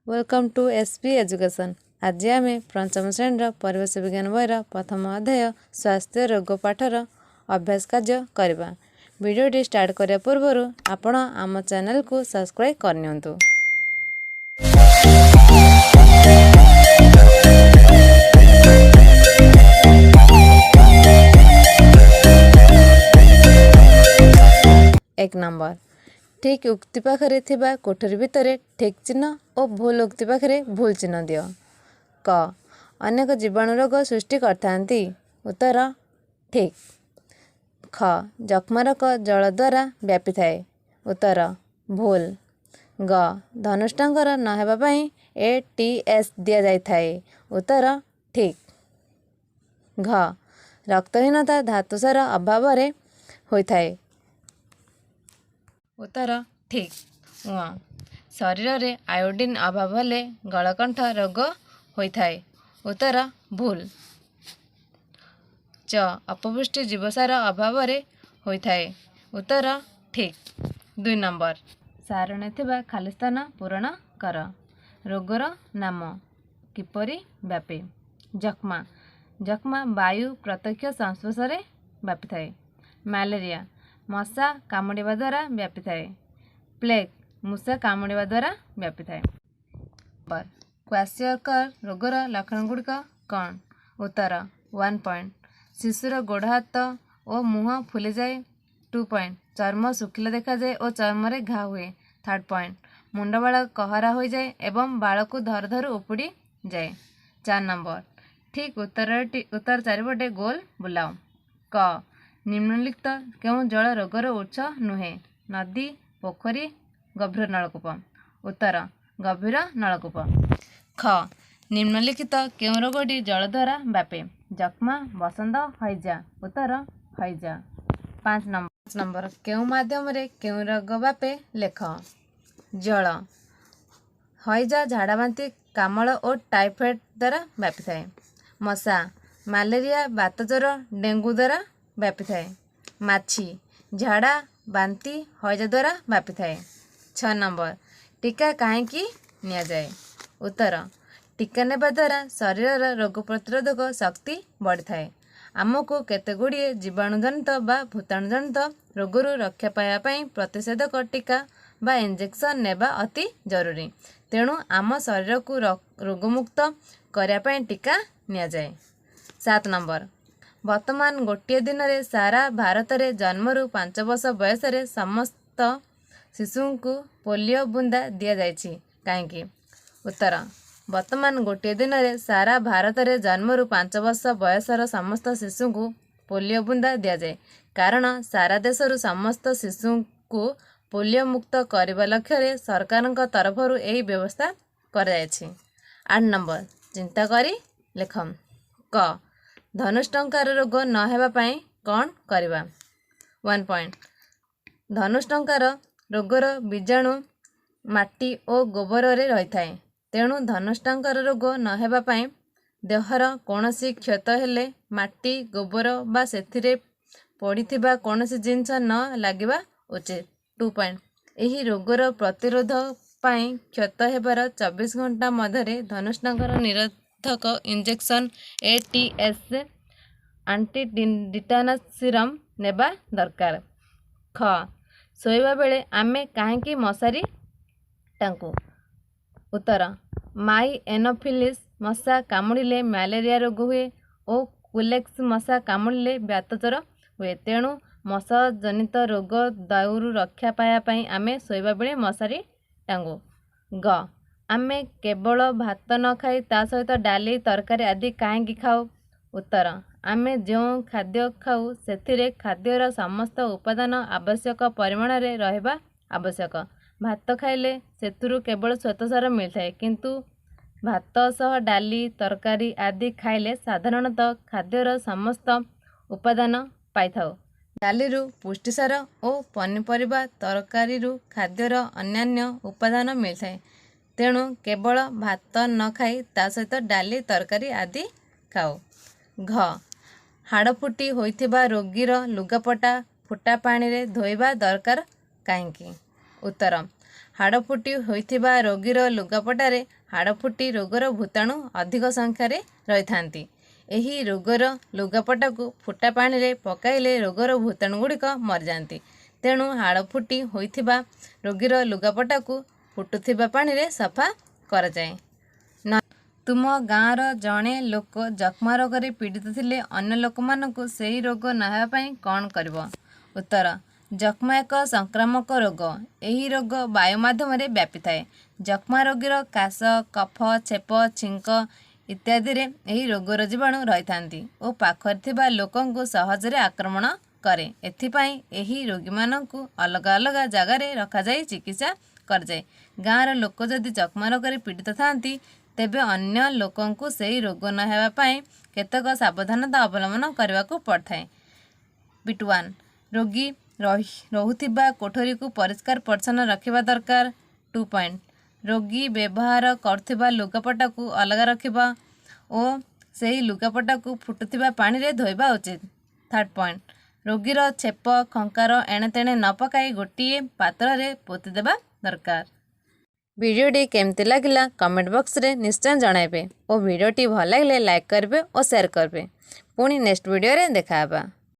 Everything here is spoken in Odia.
Welcome to S P Education. ଆଜି ଆମେ ପଞ୍ଚମ ଶ୍ରେଣୀର ପରିବେଶ ବିଜ୍ଞାନ ବହିର ପ୍ରଥମ ଅଧ୍ୟାୟ ସ୍ୱାସ୍ଥ୍ୟ ରୋଗ ପାଠର ଅଭ୍ୟାସ କାର୍ଯ୍ୟ କରିବା। ଭିଡ଼ିଓଟି ଷ୍ଟାର୍ଟ କରିବା ପୂର୍ବରୁ ଆପଣ ଆମ ଚ୍ୟାନେଲକୁ ସବସ୍କ୍ରାଇବ୍ କରିନିଅନ୍ତୁ। 1 ନମ୍ବର, ଠିକ୍ ଉକ୍ତି ପାଖରେ ଥିବା କୋଠରୀ ଭିତରେ ଠିକ୍ ଚିହ୍ନ ଓ ଭୁଲ ଉକ୍ତି ପାଖରେ ଭୁଲ ଚିହ୍ନ ଦିଅ। କ, ଅନେକ ଜୀବାଣୁ ରୋଗ ସୃଷ୍ଟି କରିଥାନ୍ତି। ଉତ୍ତର ଠିକ୍। ଖ, ଯକ୍ଷ୍ମା ରୋଗ ଜଳ ଦ୍ୱାରା ବ୍ୟାପିଥାଏ। ଉତ୍ତର ଭୁଲ। ଗ, ଧନୁଷ୍ଠାଙ୍କର ନ ହେବା ପାଇଁ ATS ଦିଆଯାଇଥାଏ। ଉତ୍ତର ଠିକ୍। ଘ, ରକ୍ତହୀନତା ଧାତୁସାର ଅଭାବରେ ହୋଇଥାଏ। ଉତ୍ତର ଠିକ୍। ଙ, ଶରୀରରେ ଆୟୋଡ଼ିନ୍ ଅଭାବ ହେଲେ ଗଳକଣ୍ଠ ରୋଗ ହୋଇଥାଏ। ଉତ୍ତର ଭୁଲ। ଚ, ଅପପୁଷ୍ଟି ଜୀବସାର ଅଭାବରେ ହୋଇଥାଏ। ଉତ୍ତର ଠିକ୍। 2 ନମ୍ବର, ସାରଣୀରେ ଥିବା ଖାଲି ସ୍ଥାନ ପୂରଣ କର। ରୋଗର ନାମ। କିପରି ବ୍ୟାପେ? ଯକ୍ଷ୍ମା। ଯକ୍ଷ୍ମା ବାୟୁ ପ୍ରତ୍ୟକ୍ଷ ସଂସ୍ପର୍ଶରେ ବ୍ୟାପିଥାଏ। ମ୍ୟାଲେରିଆ ମଶା କାମୁଡ଼ିବା ଦ୍ୱାରା ବ୍ୟାପିଥାଏ। ପ୍ଲେଗ୍ ମୂଷା କାମୁଡ଼ିବା ଦ୍ୱାରା ବ୍ୟାପିଥାଏ। କ୍ୱାସିଅରକର ରୋଗର ଲକ୍ଷଣଗୁଡ଼ିକ କ'ଣ? ଉତ୍ତର 1 ପଏଣ୍ଟ, ଶିଶୁର ଗୋଡ଼ ହାତ ଓ ମୁହଁ ଫୁଲିଯାଏ। 2 ପଏଣ୍ଟ, ଚର୍ମ ଶୁଖିଲା ଦେଖାଯାଏ ଓ ଚର୍ମରେ ଘା ହୁଏ। ଥାର୍ଡ଼ ପଏଣ୍ଟ, ମୁଣ୍ଡବାଳ କହରା ହୋଇଯାଏ ଏବଂ ବାଳକୁ ଧରୁ ଧରୁ ଉପୁଡ଼ି ଯାଏ। 4 ନମ୍ବର, ଠିକ୍ ଉତ୍ତରଟି ଉତ୍ତର ଚାରିପଟେ ଗୋଲ ବୁଲାଅ। କ, ନିମ୍ନଲିଖିତ କେଉଁ ଜଳ ରୋଗର ଉତ୍ସ ନୁହେଁ? ନଦୀ, ପୋଖରୀ, ଗଭୀର ନଳକୂପ। ଉତ୍ତର ଗଭୀର ନଳକୂପ। ଖ, ନିମ୍ନଲିଖିତ କେଉଁ ରୋଗଟି ଜଳ ଦ୍ୱାରା ବ୍ୟାପେ? ଯକ୍ଷ୍ମା, ବସନ୍ତ, ହଇଜା। ଉତ୍ତର ହଇଜା। 5 ନମ୍ବର, କେଉଁ ମାଧ୍ୟମରେ କେଉଁ ରୋଗ ବ୍ୟାପେ ଲେଖ। ଜଳ। ହଇଜା ଝାଡ଼ାବାନ୍ତି, କାମଳ ଓ ଟାଇଫଏଡ୍ ଦ୍ୱାରା ବ୍ୟାପିଥାଏ। ମଶା ମ୍ୟାଲେରିଆ, ବାତଜ୍ୱର, ଡେଙ୍ଗୁ ଦ୍ୱାରା ବ୍ୟାପିଥାଏ। ମାଛି ଝାଡ଼ା, ବାନ୍ତି, ହଇଜା ଦ୍ୱାରା ବ୍ୟାପିଥାଏ। 6 ନମ୍ବର, ଟୀକା କାହିଁକି ନିଆଯାଏ? ଉତ୍ତର ଟୀକା ନେବା ଦ୍ୱାରା ଶରୀରର ରୋଗ ପ୍ରତିରୋଧକ ଶକ୍ତି ବଢ଼ିଥାଏ। ଆମକୁ କେତେଗୁଡ଼ିଏ ଜୀବାଣୁଜନିତ ବା ଭୂତାଣୁଜନିତ ରୋଗରୁ ରକ୍ଷା ପାଇବା ପାଇଁ ପ୍ରତିଷେଧକ ଟୀକା ବା ଇଞ୍ଜେକ୍ସନ୍ ନେବା ଅତି ଜରୁରୀ। ତେଣୁ ଆମ ଶରୀରକୁ ରୋଗମୁକ୍ତ କରିବା ପାଇଁ ଟୀକା ନିଆଯାଏ। 7 ନମ୍ବର, ବର୍ତ୍ତମାନ ଗୋଟିଏ ଦିନରେ ସାରା ଭାରତରେ ଜନ୍ମରୁ 5 ବର୍ଷ ବୟସରେ ସମସ୍ତ ଶିଶୁଙ୍କୁ ପୋଲିଓ ବୁନ୍ଦା ଦିଆଯାଇଛି କାହିଁକି? ଉତ୍ତର ବର୍ତ୍ତମାନ ଗୋଟିଏ ଦିନରେ ସାରା ଭାରତରେ ଜନ୍ମରୁ 5 ବର୍ଷ ବୟସର ସମସ୍ତ ଶିଶୁଙ୍କୁ ପୋଲିଓ ବୁନ୍ଦା ଦିଆଯାଏ, କାରଣ ସାରା ଦେଶରୁ ସମସ୍ତ ଶିଶୁଙ୍କୁ ପୋଲିଓ ମୁକ୍ତ କରିବା ଲକ୍ଷ୍ୟରେ ସରକାରଙ୍କ ତରଫରୁ ଏହି ବ୍ୟବସ୍ଥା କରାଯାଇଛି। 8 ନମ୍ବର, ଚିନ୍ତା କରି ଲେଖ। କ, ଧନୁଷ୍ଟଙ୍କାର ରୋଗ ନ ହେବା ପାଇଁ କ'ଣ କରିବା? 1 ପଏଣ୍ଟ, ଧନୁଷ୍ଟଙ୍କାର ରୋଗର ବୀଜାଣୁ ମାଟି ଓ ଗୋବରରେ ରହିଥାଏ। ତେଣୁ ଧନୁଷ୍ଟଙ୍କାର ରୋଗ ନ ହେବା ପାଇଁ ଦେହର କୌଣସି କ୍ଷତ ହେଲେ ମାଟି, ଗୋବର ବା ସେଥିରେ ପଡ଼ିଥିବା କୌଣସି ଜିନିଷ ନ ଲାଗିବା ଉଚିତ। 2 ପଏଣ୍ଟ, ଏହି ରୋଗର ପ୍ରତିରୋଧ ପାଇଁ କ୍ଷତ ହେବାର 24 ଘଣ୍ଟା ମଧ୍ୟରେ ଧନୁଷ୍ଟଙ୍କାର ନିରୋଧକ injection ATS anti tetanus serum ନେବା ଦରକାର। ଖ, ଶୋଇବା ବେଳେ ଆମେ କାହିଁକି ମଶାରୀ ଟାଙ୍ଗୁ? ଉତ୍ତର ମାଇ ଏନୋଫିଲିସ୍ ମଶା କାମୁଡ଼ିଲେ ମ୍ୟାଲେରିଆ ରୋଗ ହୁଏ ଓ କୁଲେକ୍ସ ମଶା କାମୁଡ଼ିଲେ ବାତଜ୍ୱର ହୁଏ। ତେଣୁ ମଶାଜନିତ ରୋଗ ଦାଉରୁ ରକ୍ଷା ପାଇବା ପାଇଁ ଆମେ ଶୋଇବା ବେଳେ ମଶାରୀ ଟାଙ୍ଗୁ। ଗ, ଆମେ କେବଳ ଭାତ ନ ଖାଇ ତା ସହିତ ଡାଲି, ତରକାରୀ ଆଦି କାହିଁକି ଖାଉ? ଉତ୍ତର ଆମେ ଯେଉଁ ଖାଦ୍ୟ ଖାଉ ସେଥିରେ ଖାଦ୍ୟର ସମସ୍ତ ଉପାଦାନ ଆବଶ୍ୟକ ପରିମାଣରେ ରହିବା ଆବଶ୍ୟକ। ଭାତ ଖାଇଲେ ସେଥିରୁ କେବଳ ଶ୍ୱେତସାର ମିଳିଥାଏ, କିନ୍ତୁ ଭାତ ସହ ଡାଲି, ତରକାରୀ ଆଦି ଖାଇଲେ ସାଧାରଣତଃ ଖାଦ୍ୟର ସମସ୍ତ ଉପାଦାନ ପାଇଥାଉ। ଡାଲିରୁ ପୁଷ୍ଟିସାର ଓ ପନିପରିବା, ତରକାରୀରୁ ଖାଦ୍ୟର ଅନ୍ୟାନ୍ୟ ଉପାଦାନ ମିଳିଥାଏ। ତେଣୁ କେବଳ ଭାତ ନ ଖାଇ ତା ସହିତ ଡାଲି, ତରକାରୀ ଆଦି ଖାଉ। ଘ, ହାଡ଼ଫୁଟି ହୋଇଥିବା ରୋଗୀର ଲୁଗାପଟା ଫୁଟା ପାଣିରେ ଧୋଇବା ଦରକାର କାହିଁକି? ଉତ୍ତର ହାଡ଼ଫୁଟି ହୋଇଥିବା ରୋଗୀର ଲୁଗାପଟାରେ ହାଡ଼ଫୁଟି ରୋଗର ଭୂତାଣୁ ଅଧିକ ସଂଖ୍ୟାରେ ରହିଥାନ୍ତି। ଏହି ରୋଗର ଲୁଗାପଟାକୁ ଫୁଟା ପାଣିରେ ପକାଇଲେ ରୋଗର ଭୂତାଣୁଗୁଡ଼ିକ ମରିଯାଆନ୍ତି। ତେଣୁ ହାଡ଼ଫୁଟି ହୋଇଥିବା ରୋଗୀର ଲୁଗାପଟାକୁ ଫୁଟୁଥିବା ପାଣିରେ ସଫା କରାଯାଏ। ତୁମ ଗାଁର ଜଣେ ଲୋକ ଯକ୍ଷ୍ମା ରୋଗରେ ପୀଡ଼ିତ ଥିଲେ ଅନ୍ୟ ଲୋକମାନଙ୍କୁ ସେହି ରୋଗ ନ ହେବା ପାଇଁ କ'ଣ କରିବ? ଉତ୍ତର: ଯକ୍ଷ୍ମା ଏକ ସଂକ୍ରାମକ ରୋଗ। ଏହି ରୋଗ ବାୟୁ ମାଧ୍ୟମରେ ବ୍ୟାପିଥାଏ। ଯକ୍ଷ୍ମା ରୋଗୀର କାଶ, କଫ, ଛେପ, ଛିଙ୍କ ଇତ୍ୟାଦିରେ ଏହି ରୋଗର ଜୀବାଣୁ ରହିଥାନ୍ତି ଓ ପାଖରେ ଥିବା ଲୋକଙ୍କୁ ସହଜରେ ଆକ୍ରମଣ କରେ। ଏଥିପାଇଁ ଏହି ରୋଗୀମାନଙ୍କୁ ଅଲଗା ଅଲଗା ଜାଗାରେ ରଖାଯାଇ ଚିକିତ୍ସା କରାଯାଏ। ଗାଁର ଲୋକ ଯଦି ଯକ୍ଷ୍ମା ରୋଗରେ ପୀଡ଼ିତ ଥାଆନ୍ତି, ତେବେ ଅନ୍ୟ ଲୋକଙ୍କୁ ସେହି ରୋଗ ନ ହେବା ପାଇଁ କେତେକ ସାବଧାନତା ଅବଲମ୍ବନ କରିବାକୁ ପଡ଼ିଥାଏ। ବିଟ୍ 1, ରୋଗୀ ରହୁଥିବା କୋଠରୀକୁ ପରିଷ୍କାର ପରିଚ୍ଛନ୍ନ ରଖିବା ଦରକାର। 2 ପଏଣ୍ଟ, ରୋଗୀ ବ୍ୟବହାର କରୁଥିବା ଲୁଗାପଟାକୁ ଅଲଗା ରଖିବା ଓ ସେହି ଲୁଗାପଟାକୁ ଫୁଟୁଥିବା ପାଣିରେ ଧୋଇବା ଉଚିତ। ଥାର୍ଡ଼ ପଏଣ୍ଟ, ରୋଗୀର ଛେପ ଖଙ୍କାର ଏଣେତେଣେ ନ ପକାଇ ଗୋଟିଏ ପାତ୍ରରେ ପୋତିଦେବା ଦରକାର। ଭିଡ଼ିଓଟି କେମିତି ଲାଗିଲା କମେଣ୍ଟ ବକ୍ସରେ ନିଶ୍ଚୟ ଜଣାଇବେ ଓ ଭିଡ଼ିଓଟି ଭଲ ଲାଗିଲେ ଲାଇକ୍ କରିବେ ଓ ସେୟାର କରିବେ। ପୁଣି ନେକ୍ସଟ ଭିଡ଼ିଓରେ ଦେଖା ହେବା।